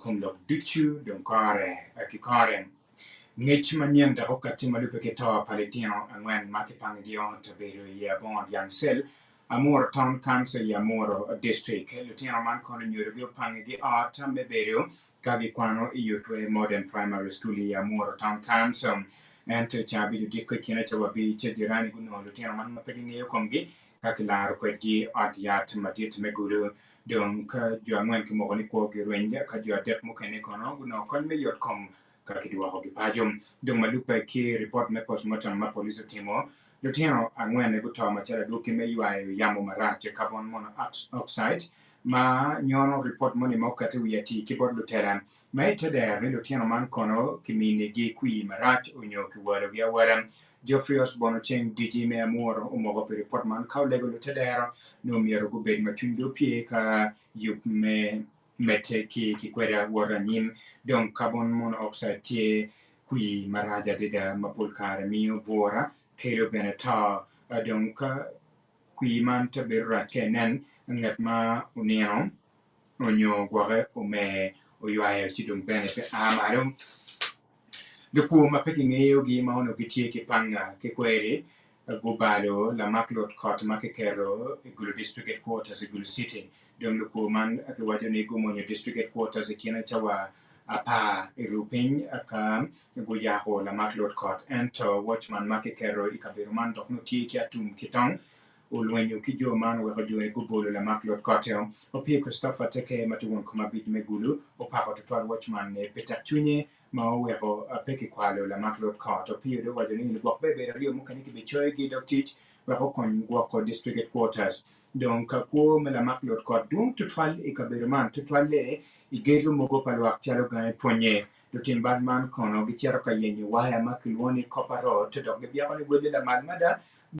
kom lok ducu dong kore ki kore. Ngec manyen dok okatti ma lubbe ki to pa litino angwen ma kipangigi ot bedo i Abongo Dyang Cell, Amuru Town Council i Amuru District. Lutino man kono onyodogi opangigi ot me bedo ka gikwano i Yotwe Modern Primary School i Amuru Town Council. Ento i cabit odiko i kine cawa abic, jirani gunongo lutino man ma pe gingeyo komgi ka kilaro kwedgi ot yat madit me Gulu. Dong ka jo angwen kimoko ni kwogi rweny, ka jo adek mukene kono gunongo kony me yotkom ka kidwokogi paco. Dong ma lubbe ki ripot me postmortem ma police otimo, lutino angwen guto macalo adwogi me ywayo yamo marac, carbon monoxide, ma nyono ripot moni ma oket i wi atir ki bot lutela ma i te dero ni lutino man kono kiminigi kwir marac onyo kiwalogi awala. Geoffrey Osborne Oceng DG me Amuru omoko pi ripot man ka olego lutedero ni omyero gubed ma cwinygi opye ka yub me medde ki kikweda wot anyim. Dong carbon monoxide tye kwir marac adada ma pol kare miyo bwura kelo bene to. Dong ka kwir man te bedo rac ka inen ngat ma onino onyo gwoke omer oywayo ci dong bene pe a malo. Lukwo ma pe kingeyogi ma onongo gitye ki panga ki kweri gubalo lamak lut kot ma kiketo i Gulu District Headquarters i Gulu City. Dong lukwo man kiwaco ni gumonyo District Headquarters i kine cawa apar i ruu piny ka guyako lamak lut kot. Ento watchman ma kiketo i kabedo man dok nongo tye ki atum ki tong olwenyo ki jo man oweko joni gubolo lamak lut kot-ti. Opii Christopher Teke ma tye won kom abic me Gulu opako tutwal watchman ni pi tek cwinye ma oweko pe kikwalo lamak lut kot. Opii ode owaco ni lugwok bebedo aryo mukene kibicoyogi i dog tic wek okony gwoko District Headquarters. Dong ka kwo me lamak lut kot dwong tutwal i kabedo man tutwalle i gedo mogo pa lwak calo gangi pwonye. Lutim bal man kono gicito ka yenyo waya ma kilwongo ni copper rod dok gibyeko ni welle lamal mada.